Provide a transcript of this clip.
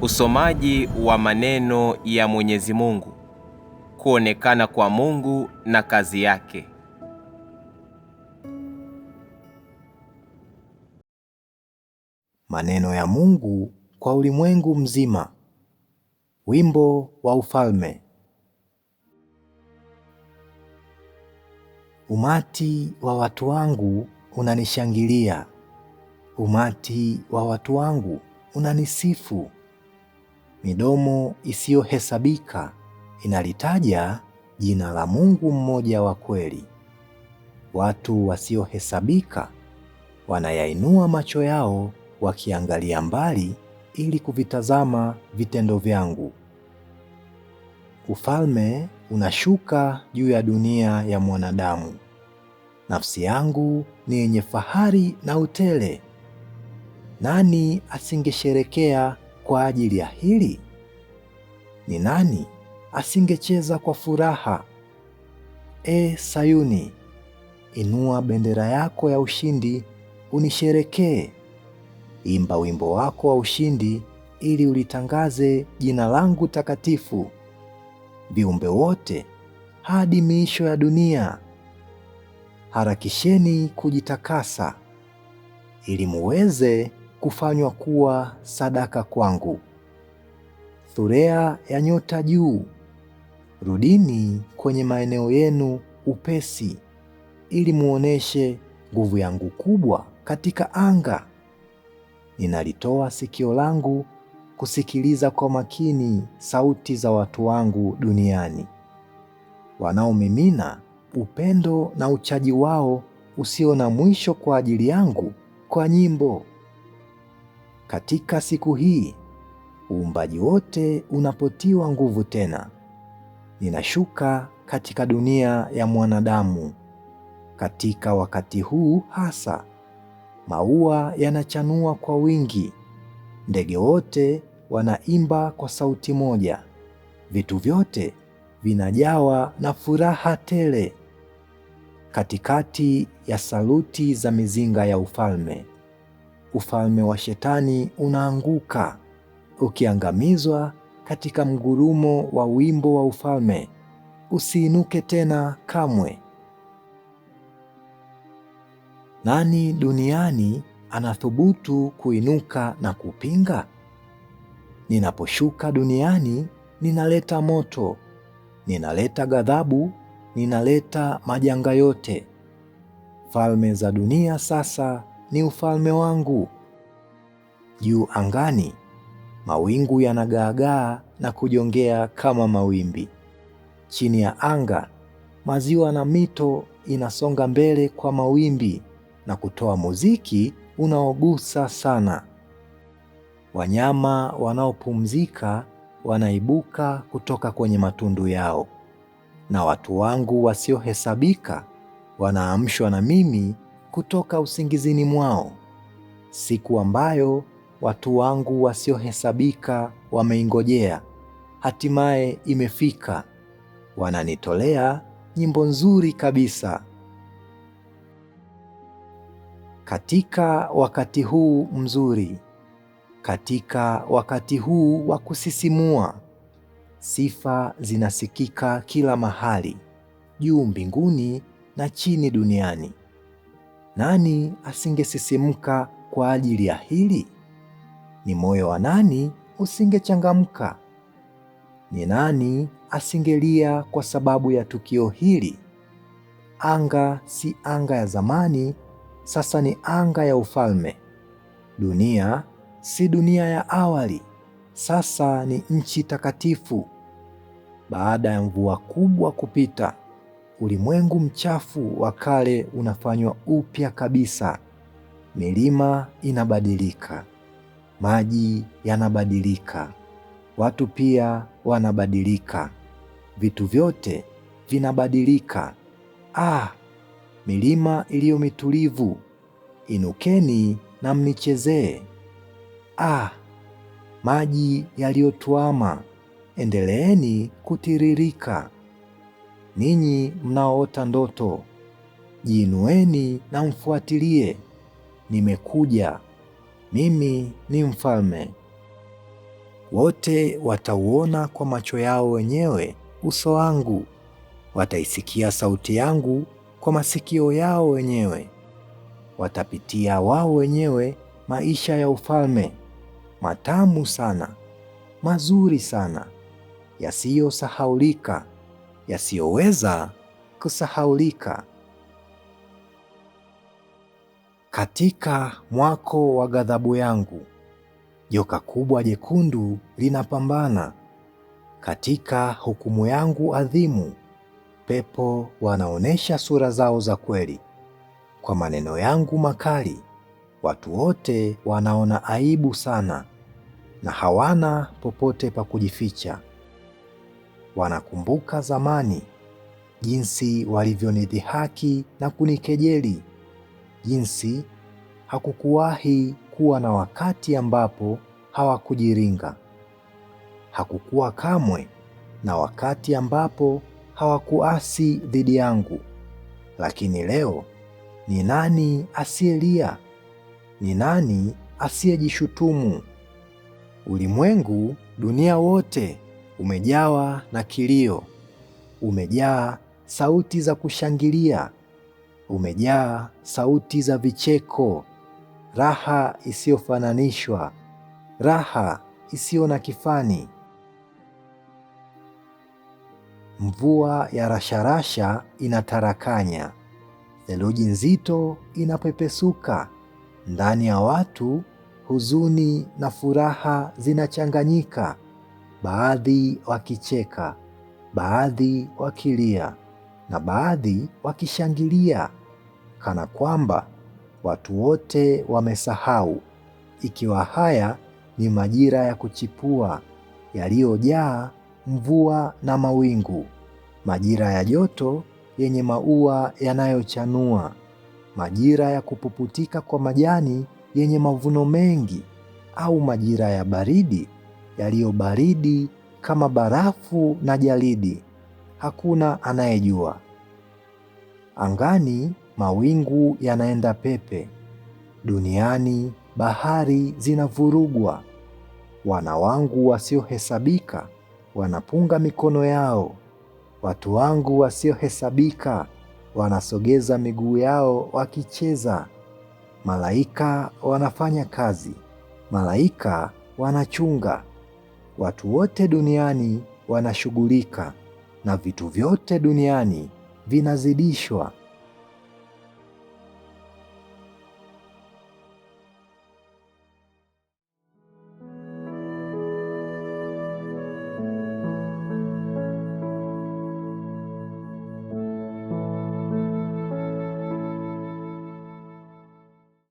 Usomaji wa maneno ya Mwenyezi Mungu. Kuonekana kwa Mungu na kazi yake. Maneno ya Mungu kwa ulimwengu mzima. Wimbo wa Ufalme. Umati wa watu wangu unanishangilia, umati wa watu wangu unanisifu. Midomo isiyohesabika inalitaja jina la Mungu mmoja wa kweli. Watu wasiohesabika wanayainua macho yao wakiangalia mbali ili kuvitazama vitendo vyangu. Ufalme unashuka juu ya dunia ya mwanadamu. Nafsi yangu ni yenye fahari na utele. Nani asingesherekea kwa ajili ya hili? Ni nani asingecheza kwa furaha? E Sayuni, inua bendera yako ya ushindi, unisherekee. Imba wimbo wako wa ushindi, ili ulitangaze jina langu takatifu. Viumbe wote hadi miisho ya dunia, harakisheni kujitakasa, ili muweze kufanywa kuwa sadaka kwangu. Thurea ya nyota juu, rudini kwenye maeneo yenu upesi, ili muoneshe nguvu yangu kubwa katika anga. Ninalitoa sikio langu kusikiliza kwa makini sauti za watu wangu duniani, wanaomimina upendo na uchaji wao usio na mwisho kwa ajili yangu kwa nyimbo. Katika siku hii uumbaji wote unapotiwa nguvu tena, ninashuka katika dunia ya mwanadamu. Katika wakati huu hasa, maua yanachanua kwa wingi, ndege wote wanaimba kwa sauti moja, vitu vyote vinajawa na furaha tele. Katikati ya saluti za mizinga ya ufalme, ufalme wa Shetani unaanguka ukiangamizwa katika mgurumo wa wimbo wa ufalme, usiinuke tena kamwe. Nani duniani anathubutu kuinuka na kupinga? Ninaposhuka duniani, ninaleta moto, ninaleta ghadhabu, ninaleta majanga yote. Falme za dunia sasa ni ufalme wangu. Juu angani mawingu yanagaagaa na kujongea kama mawimbi. Chini ya anga maziwa na mito inasonga mbele kwa mawimbi na kutoa muziki unaogusa sana. Wanyama wanaopumzika wanaibuka kutoka kwenye matundu yao, na watu wangu wasiohesabika wanaamshwa na mimi kutoka usingizini mwao. Siku ambayo watu wangu wasiohesabika wameingojea, hatimaye imefika. Wananitolea nyimbo nzuri kabisa. Katika wakati huu mzuri, katika wakati huu wa kusisimua, sifa zinasikika kila mahali, juu mbinguni na chini duniani. Nani asingesisimka kwa ajili ya hili? Ni moyo wa nani usingechangamka? Ni nani asingelia kwa sababu ya tukio hili? Anga si anga ya zamani, sasa ni anga ya ufalme. Dunia si dunia ya awali, sasa ni nchi takatifu. Baada ya mvua kubwa kupita, ulimwengu mchafu wa kale unafanywa upya kabisa. Milima inabadilika, maji yanabadilika, watu pia wanabadilika, vitu vyote vinabadilika. Ah, milima iliyo mitulivu, inukeni na mnichezee. Ah, maji yaliyotuama, endeleeni kutiririka. Ninyi mnaoota ndoto, jiinueni na mfuatilie. Nimekuja, mimi ni mfalme. Wote watauona kwa macho yao wenyewe uso wangu, wataisikia sauti yangu kwa masikio yao wenyewe. Watapitia wao wenyewe maisha ya ufalme, matamu sana, mazuri sana, yasiyosahaulika, yasiyoweza kusahaulika. Katika mwako wa ghadhabu yangu, joka kubwa jekundu linapambana. Katika hukumu yangu adhimu, pepo wanaonesha sura zao za kweli. Kwa maneno yangu makali, watu wote wanaona aibu sana na hawana popote pa kujificha. Wanakumbuka zamani, jinsi walivyonidhihaki na kunikejeli, jinsi hakukuwahi kuwa na wakati ambapo hawakujiringa. Hakukuwa kamwe na wakati ambapo hawakuasi dhidi yangu. Lakini leo ni nani asiyelia? Ni nani asiyejishutumu? Ulimwengu, dunia wote umejawa na kilio, umejaa sauti za kushangilia, umejaa sauti za vicheko, raha isiyofananishwa, raha isiyo na kifani. Mvua ya rasharasha inatarakanya, theluji nzito inapepesuka. Ndani ya watu huzuni na furaha zinachanganyika, baadhi wakicheka, baadhi wakilia na baadhi wakishangilia, kana kwamba watu wote wamesahau, ikiwa haya ni majira ya kuchipua yaliyojaa mvua na mawingu, majira ya joto yenye maua yanayochanua, majira ya kupuputika kwa majani yenye mavuno mengi, au majira ya baridi yaliyo baridi kama barafu na jalidi. Hakuna anayejua. Angani mawingu yanaenda pepe, duniani bahari zinavurugwa. Wana wangu wasiohesabika wanapunga mikono yao, watu wangu wasiohesabika wanasogeza miguu yao wakicheza. Malaika wanafanya kazi, malaika wanachunga. Watu wote duniani wanashughulika na vitu vyote duniani vinazidishwa.